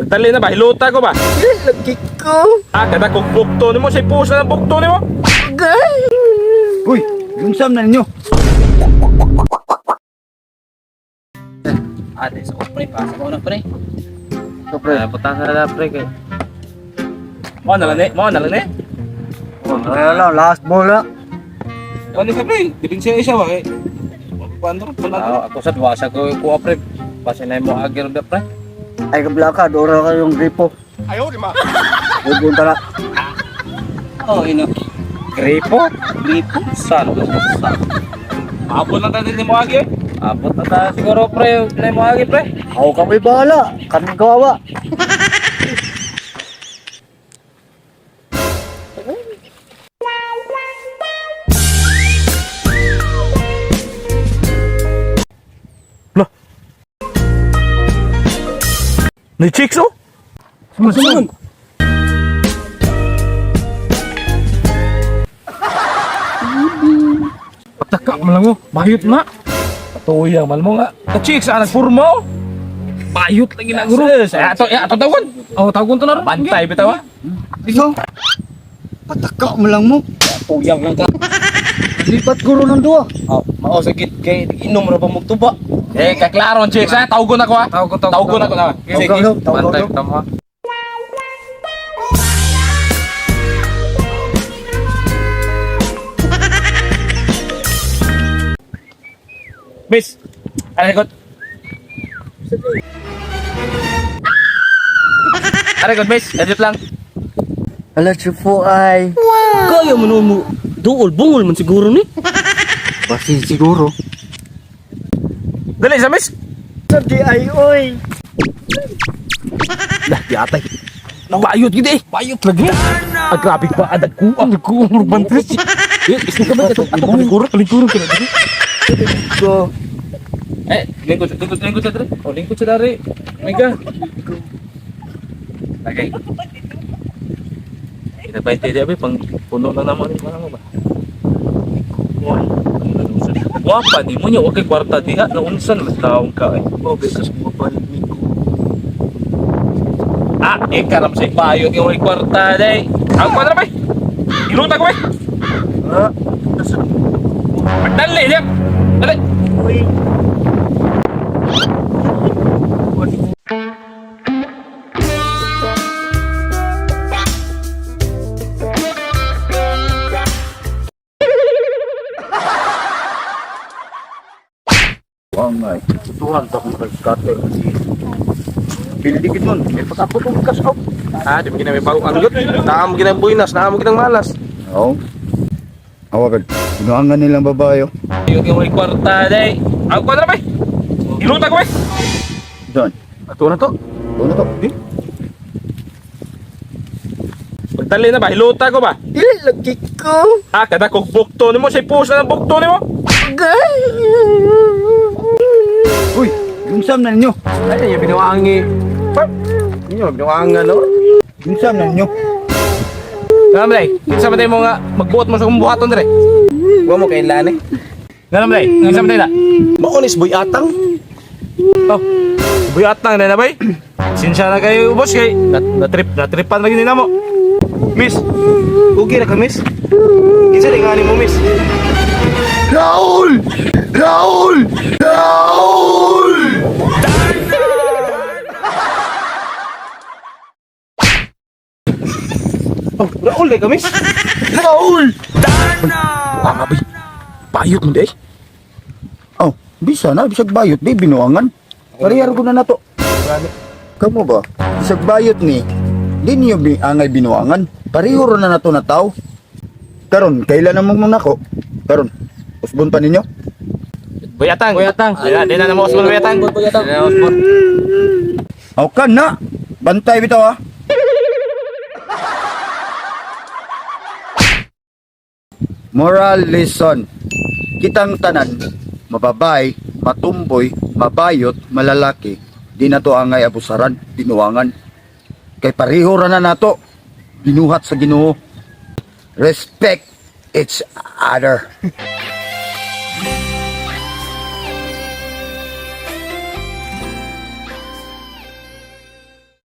Pagtali na ba? Hilota ko ba? Lagi ko. Ah, kada kog bukto nimo, say pusa ng bukto nimo. Uy, yunsam na ninyo. Ate, sa pre, pasa ko na pre. So, pre. Ah, butang na pre kay. Mo na lang ni, mo na lang ni. Wala lang, last ball na. Ano ka pre? Dibing siya isa ba kay? Paano? Paano? Ah, ako sa duwa sa ko kuha pre. Pasa na mo agir da pre. Ay, kablaka, dora ka yung gripo. Ayaw, di ma. Huwag na. Oh, ino. Gripo? Gripo? Saan? Saan? Abot lang tayo ni mo agi. Abot na tayo siguro pre, na mo agi pre. Ako kami bahala, kami kawawa. Ni chicks oh. Sumunod. Pataka man lang oh. Bayot na. Patuyang man mo nga. Ka chicks ah nagpurma oh. Bayot lagi na guro. Eh, ato eh, ato tawgon. Oh, tawagon to na ron. Bantay bitaw ah. Ikaw, pataka mo lang mo. Tuyang lang ka. Lipat guro ng duwa. Oh, mao sa git kay inom ra ba mo tuba. Eh, kaklaro ang chicks ah. Tawgon ako ah. Tawagon, Tawgon ako na. Tawgon, tawgon. Bantay tamo. Miss. Aray kot. Aray kot, miss. Edit lang. Ala, chupo ay. Kaya mo mo duol bungol man siguro ni. Basi siguro. Dali sa miss. Sabi ay, oy. Lah, di atay. Bayot gid eh. Bayot lagi. Ah, grabe pa adag ko. Ang ko bantres. Eh, isip ka ba ito? Ato lingkuran, lingkuran ka na. Go. Eh, lingkod, lingkod, lingkod sa dre. Oh, lingkod sa dre. Mega. Okay. Kita pa hindi abi pang puno na naman yung mga ba. Wapa ni mo niya, okay kwarta diha na unsan mas taong ka eh. Oh, beses mo pa ko. Ah, ikaram sa bayot yung may kwarta day. Ang kwarta bay. Iluta ko bay. Ha? Pagdali niya. Dali. Uy. Wangay, tuhan ta kong kagkate. Bildi gid nun, may pagkapot og cash out. Ah, di mo ginamit bagong anggot. Naamo ginang buinas, naamo ginang malas. Oo. Awa kag binuangan nilang babae. oh. Yung yung may kwarta day. Ang kwarta bay. Iluta ko bay. Doon. Ato na to. Doon na to. Pagdali na ba, hiluta ko ba? Dili lagi ko. Ah, kada kog bukto nimo, say pusa ng bukto nimo. Uy, yunsam na ninyo. Ay, yung binuangi. Inyo, binuangan no. Yunsam na ninyo. Ngam day, kinsa man day mo nga magbuot mo sa kong buhaton dire. Wa mo kailan eh. Ngam day, kinsa man day na. Maonis boy atang. Oh. Buhat lang na bay. Sinsya na kayo boss kay na trip na tripan lagi nila mo. Miss. Okay ra ka miss? Kinsa di ngani mo miss? Raul! Raul! Raul! Oh, Raul di ka miss? Raul! Ah, bay. Bayot mo day. Oh, bisa na, bisag bayot di binuangan. Parehar ko na nato. Kamo ba? Bisag bayot ni, di niyo bi angay binuangan. Pareho ra na nato na tao. Karon, kailan namang mo nako? Karon, usbon pa ninyo? Buyatang. Buyatang. Di na, di na mo usbon buyatang. Buyatang. Di na usbon. Aw kan na. Bantay bitaw ah. Moral lesson. Kitang tanan, mababay, matumboy, mabayot, malalaki, di na to angay abusaran, binuangan. Kay pareho ra na nato, binuhat sa Ginoo. Respect each other.